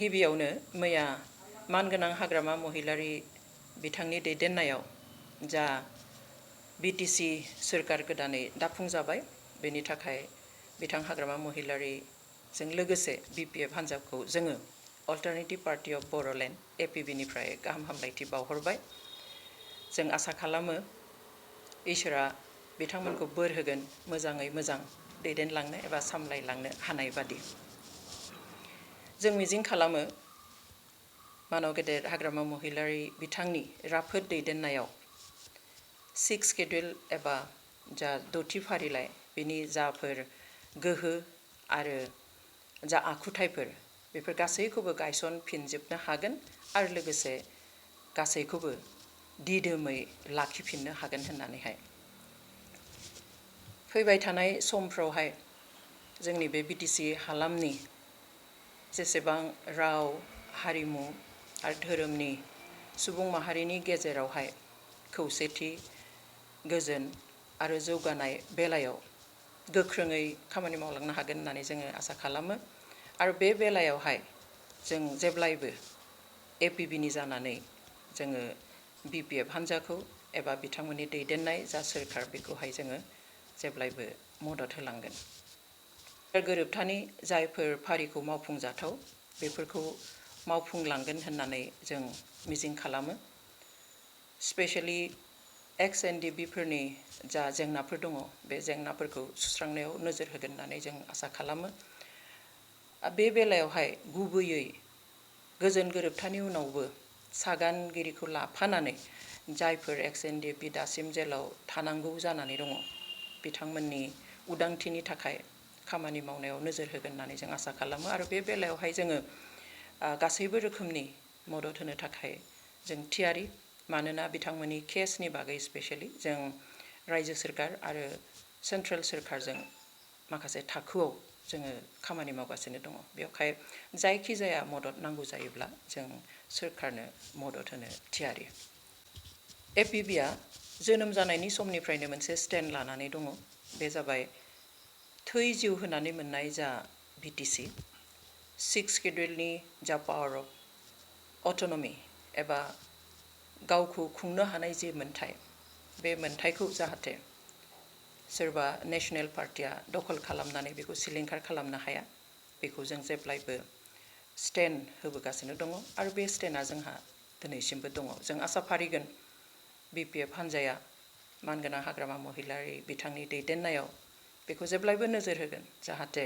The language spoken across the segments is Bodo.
गिबियावनो मैया मानगोनां हाग्रामा महिलारि बिथांनि दैदेननायाव जा बिटिसि सोरखार गोदानै दाफुंजाबाय बेनि थाखाय बिथां हाग्रामा महिलारिजों लोगोसे बिपिएफ हान्जाखौ जोङो अल्टारनेटिभ पार्टी अफ बर'लेण्ड एपिबि निफ्राय गाहाम हामलायथि बावहरबाय। जों आसा खालामो इसोरा बिथांमोनखौ बोर होगोन मोजाङै मोजां दैदेनलांनो एबा सामलायलांनो हानाय बादि। जों मिजिं खालामो मानव गेदेर हाग्रामा महिलारि बिथांनि राफोद दैदेननायाव 6 शेड्युल एबा जा 6थि फारिलाइ बिनि जाफोर गोहो आरो जा आखुथायफोर बेफोर गासैखौबो गायसनफिनजोबनो हागोन आरो लोगोसे गासैखौबो दिदोमै लाखिफिननो हागोन होननानैहाय। फैबाय थानाय समफ्रावहाय जोंनि बे बिटिसि हालामनि जेसेबां राव हारिमु आरो धोरोमनि सुबुं माहारिनि गेजेरावहाय खौसेथि गोजोन आरो जौगानाय बेलायाव गोख्रोङै खामानि मावलांनो हागोन होननानै जोङो आसा खालामो। आरो बे बेलायावहाय जों जेब्लायबो एपिबिनि जानानै जोङो बिपिएफ हान्जाखौ एबा बिथांमोननि दैदेननाय जा सोरखार बेखौहाय जोङो जेब्लायबो मदद होलांगोन। गोरोबथानि जायफोर फारिखौ मावफुंजाथाव बेफोरखौ मावफुंलांगोन होननानै जों मिजिं खालामो। स्पेशेलि एक्स एनडिबि फोरनि जा जेंनाफोर दङ बे जेंनाफोरखौ सुस्रांनायाव नोजोर होगोन होननानै जों आसा खालामो। बे बेलायावहाय गुबैयै गोजोन गोरोबथानि उनावबो सागानगिरिखौ लाफानानै जायफोर एक्स एनडिबि दासिम जेलाव थानांगौ जानानै दङ बिथांमोननि उदांथिनि थाखाय खामानि मावनायाव नोजोर होगोन होननानै जों आसा खालामो। आरो बे बेलायावहाय जोङो गासैबो रोखोमनि मदद होनो थाखाय जों थियारि, मानोना बिथांमोननि केसनि बागै स्पेशेलि जों रायजो सोरखार आरो सेन्ट्रेल सोरखारजों माखासे थाखोआव जोङो खामानि मावगासिनो दङ। बेवहाय जायखिजाया मदद नांगौ जायोब्ला जों सोरखारनो मदद होनो थियारि। एपिबिआ जोनोम जानायनि समनिफ्रायनो मोनसे स्टेन्ड लानानै दङ। बे जाबाय थै जिउ होनानै मोननाय जा बिटिसि 6 शेड्युलनि जा पावार अफ अट'नमि एबा गावखौ खुंनो हानाय जे मोन्थाय, बे मोन्थायखौ जाहाथे सोरबा नेशनेल पार्टिया दखल खालामनानै बेखौ सिलिंखार खालामनो हाया बेखौ जों जेब्लायबो स्टेन्ड होबोगासिनो दङ। आरो बे स्टेन्डआ जोंहा दिनैसिमबो दङ। जों आसा फारिगोन बिपिएफ हान्जाया मानगोनां हाग्रामा महिलारि बिथांनि दैदेननायाव बेखौ जेब्लायबो नोजोर होगोन जाहाथे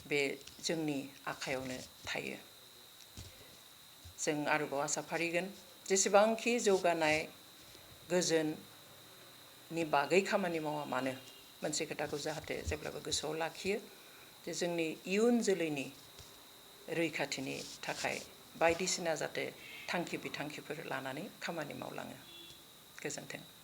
बे जोंनि आखायावनो थायो। जों आरोबाव आसा फारिगोन जेसेबांखि जौगानाय गोजोननि बागै खामानि मावा मानो मोनसे खोथाखौ जाहाथे जेब्लाबो गोसोआव लाखियो जे जोंनि इयुन जोलैनि रैखाथिनि थाखाय बायदिसिना जाहाथे थांखि बिथांखिफोर लानानै खामानि मावलाङो। गोजोन्थों।